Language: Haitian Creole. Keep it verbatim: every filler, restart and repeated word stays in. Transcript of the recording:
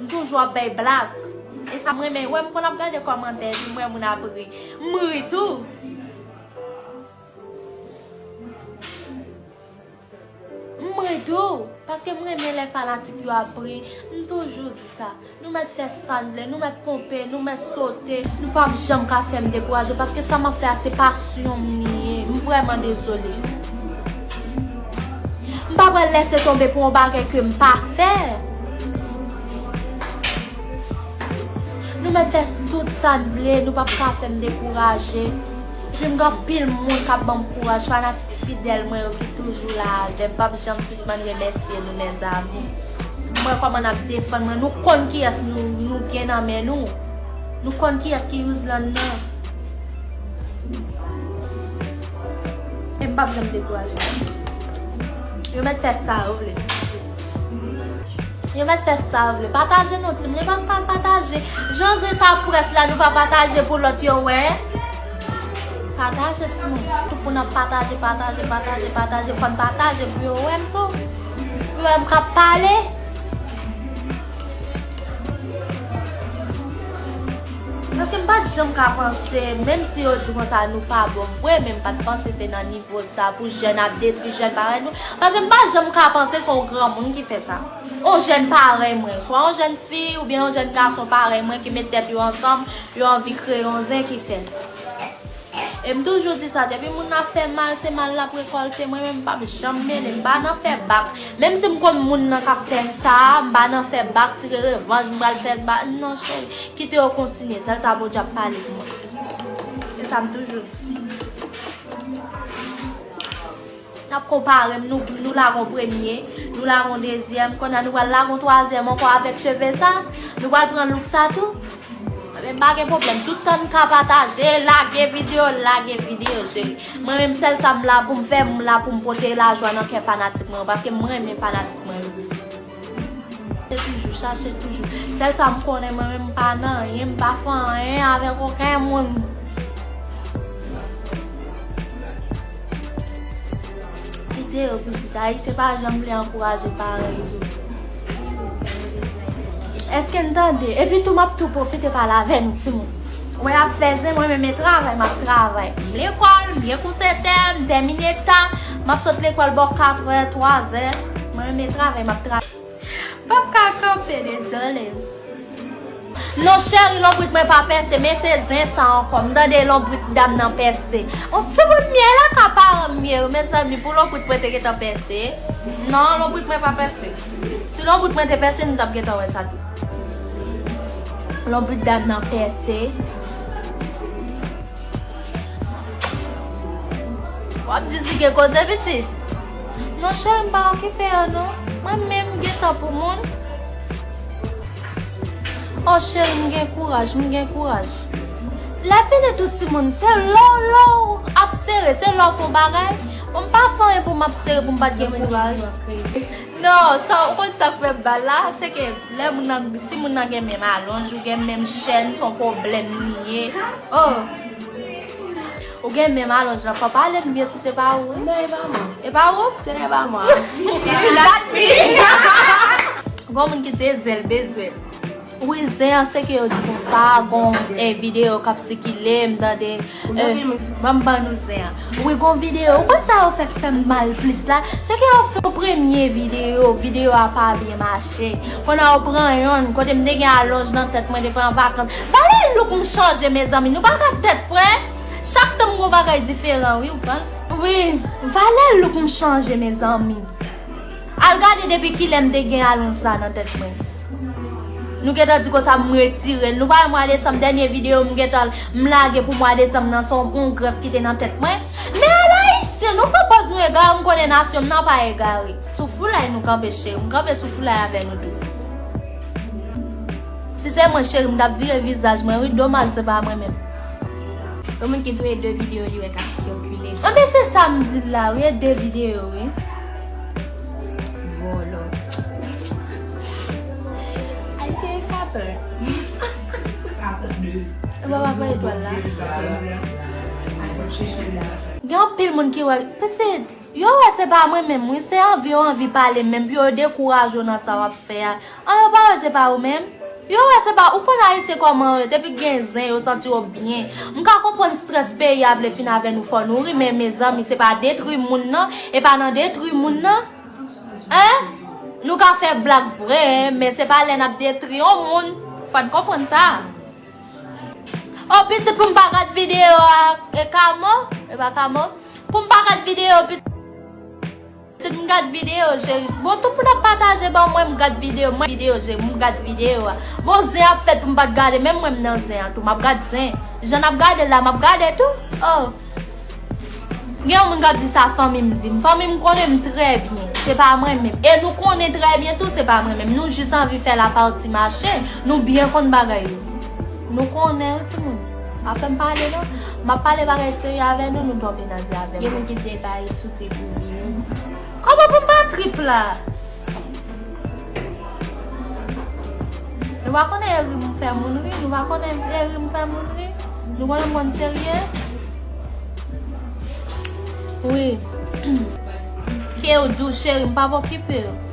M toujou ap bay blag. E sa m renmen wè, m konn ap gade kòmantè, epi m wè moun ap ri. M ri tou. M ri tou, paske m renmen lè fanatik yo ap ri. M toujou di sa. Nou mèt fè sa n vle, nou mèt ponpe, nou mèt sote. Nou p ap janm ka fè m dekouraje, paske sa m ap fè a, se pasyon m li ye. M vrèman dezole. M pa pral lèse tonbe pou yon bagay ke m pa fè. Nou mèt fè tout sa n vle, nou p ap ka fè m dekouraje. Epi m gen anpil moun k ap ban m kouraj, fanatik fidèl mwen yo ki toujou la avè m. M p ap janm sispann remèsye nou, mezanmi. M wè kòman n ap defann mwen. Nou konn kiyès nou, nou gen nan men nou. Nou konn kiyès ki Yuzlan nan. E m p ap janm dekouraje. Yo mèt fè sa yo vle. Yo mèt fè sa yo vle. Pataje non, timoun. E pa pa pataje. Jan zen sa près la, nou pa pataje pou lòt yo wè. Pataje, timoun. Tout moun ap pataje, pataje, pataje, pataje. Fò n pataje pou yo wè m tou. Pou yo wè m k ap pale. Paske m pa t janm ka panse, menm si yo di konsa nou pa bon vre, men m pa t panse se nan nivo sa pou jèn ap detwi jèn parèy nou. Paske m pa janm ka panse se yon granmoun ki fè sa. Yon jèn parèy mwen, swa yon jèn fi oubyen yon jèn gason parèy mwen ki met tèt yo ansanm, yo anvi kreye yon zen ki fè. E m toujou di sa, depi moun nan fè mal, se mal l ap rekòlte. Mwen menm, m p ap janm mele, m pa nan fè bak. Menm si m konn moun nan k ap fè sa, m pa nan fè bak, tire revanj, m pral fè bak. Non, cheri, kite yo kontinye. Sèl sa Bondye ap pale pou mwen. E sa m toujou di. N ap konpare m, nou, nou lage yon premye, nou lage yon dezyèm, kounye a nou pral lage yon twazyèm ankò avèk cheve sa, nou pral pran look sa tou. Men pa gen pwoblèm, tout tan n ka pataje, lage videyo, lage videyo, cheri. Mwen menm, sèl sa m la pou m fè, m la pou m pote lajwa nan kè fanatik mwen yo, paske mwen renmen fanatik mwen yo. Se toujou, chache toujou. Sèl sa m konnen, mwen menm, m pa nan anyen, m pa fè anyen avèk okenn moun. Kite yo, pitit. Ayisyen pa janm vle ankouraje parèy yo. Èske n tande? Epi tou, m ap tou pwofite pale avè nou, timoun. Mwen ap fè zen, mwen menm e travay, m ap travay. M lekòl, m gen kou sèt è, m tèmine ta. M ap sot lekòl bò kat è, twa è. Mwen menm e travay, m ap travay. P ap ka kanpe, dezole. Non, cheri, lonbrit mwen pa pèse, men se zen sa ankò. M tande lonbrit dam nan pèse. On ti bout mye la ka paran m ye, mezanmi, pou lonbrit mwen te gentan pèse. Non, lonbrit mwen pa pèse. Si lonbrit mwen te pèse, nou t ap gentan wè sa tou. Lonbrit dam nan pèse. W ap di si gen koze, pitit. Non, cheri, m pa okipe yo, non. Mwen menm, m gen tan pou moun. O, cheri, m gen kouraj, m gen kouraj. Lè fini tou, timoun, se lè w, lè w ap sere, se lè w fè yon bagay. Bon, m pa fè anyen pou m ap sere, pou m pa t gen kouraj. Non, sa, ou konn sa k fè m mal la? Se ke lè moun nan, si moun nan gen menm alonj, ou gen menm chèn, se yon pwoblèm li ye. Oh! Ou gen menm alonj lan, fò pale m byen si se pa ou, wi. Non, e pa mwen. E pa ou? Ce n'est pas moi. It's not me. Gon moun ki di e zen l bezwen. Wi, zen an, se ke yo di konsa, gon, eh, videyo k ap sikile, m tande, eh, ban m ban nou zen an. Wi, gon videyo, ou konn sa yo fè k fè m mal plis la? Se ke yo fè yon premye videyo, videyo a pa byen mache. Kounye a yo pran yonn, kote m te gen alonj nan tèt mwen depi an vakans. Valè look m chanje, mezanmi, nou pa gad tèt mwen? Chak tan m gon bagay diferan, wi, ou konprann? Wi, valè look m chanje, mezanmi. Al gade depi kilè m te gen alonj sa nan tèt mwen. Nou gentan di konsa m retire l. Nou pa wè mwa desanm, dènye videyo m gentan m lage pou mwa desanm nan, se yon, yon grèf ki te nan tèt mwen. Men al ayisyen, nou pran pòz nou egare, m konnen nasyon m nan pa egare. Sou foulay nou kanpe, cheri, m kanpe sou foulay avè nou tou. Si se mwen, cheri, m t ap vire vizaj mwen, wi, domaj se pa mwen menm. Gen moun ki di w e de videyo li wè k ap sikile. Anben, se sa m di l la, wi, e de videyo, wi. Vòlò. Ayisyen e sapè. E pa pa fè etwal la. Gen anpil moun ki wè, pitit, Yo wè se pa mwen menm, wi, se anvi yo anvi pale menm pou yo dekouraje w nan sa w ap fè a. An, yo pa wè se pa ou menm. Yo wè se pa ou konn Ayisyen kòman yo ye, depi gen zen yo santi yo byen. M ka konprann strès peyi a vle fin avè nou, fò nou ri, men mezanmi, se pa detri moun nan, e pa nan detri moun nan. Hein? Nou ka fè blag vre, hein, men se pa lè n ap detri yon moun. Fò n konprann sa. O pitit, pou m pa gad videyo a, e Kamo? E pa Kamo? Pou m pa gad videyo, pitit, m gad videyo, cheri. Bon, tout moun ap pataje ban mwen, m gad videyo, mwen videyo, cheri, m gad videyo a. Bon, zen ap fèt pou m pa t gade, menm mwen m nan zen an tou, m ap gad zen. Jan n ap gade la, m ap gade tou. Oh. Gen yon moun k ap di sa fanmi m di m. Fanmi m konnen m trè byen. Se pa mwen menm. E nou konnen trè byen tou, se pa mwen menm. Nou jis anvi fè lapati mache. Nou byen konn bagay yo. Nou konnen, wi, timoun. Pa fè m pale, non. M ap pale bagay serye avè nou, nou tonbe nan vye avè m. Gen moun ki di e pa Isou trip li, non. Kòman pou m pa trip la? Nou pa konnen e ri m fè moun ri, nou pa konnen e ri m fè moun ri. Nou konnen m konn serye. Wi. Ke w dous, cheri, m p ap okipe w.